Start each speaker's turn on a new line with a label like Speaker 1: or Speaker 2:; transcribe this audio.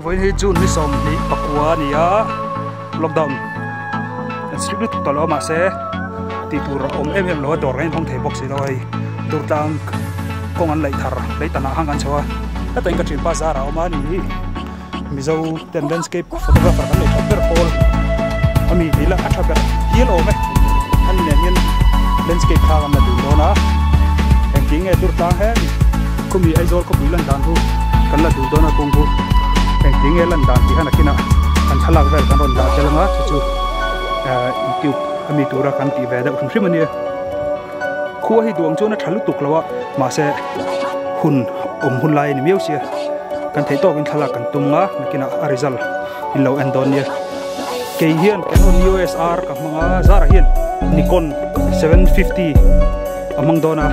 Speaker 1: Vawiin hi June ni 24 a ni a, lockdown an strict lutuk tawh lo a mahse tih tur a awm em em lo a, dawr kan inhawng thei bawk si lo a hei Durtlang kawng an laih thar lei tanah khan kan chho a, heta in ka thianpa zar a awm a ni hi Mizo ten landscape photographer kan neih that ber pawl a mi tih lah a tha ber hial awm e, ani nen hian landscape thla kan la dun dawn a, engtin nge Durtlang hemi khawmi Aizawl khawpui lan dan chu kan la duh dawn a kung chu engtin nge lan dan tih khan a kinah kan thlalak vel kan rawn dah tel ang a chu chu ehh youtube a mi tura kan tih ve deuh hrim hrim a nia khua hi duang chuan a tha lutuk lo a mahse hun awm hun lai a ni miau sia kan theih tawkin thlalak kan tum a nakinah a result in lo en dawn nia kei hian Canon EOS R ka hmang a zara hian Nikon 750 a hmang dawn a.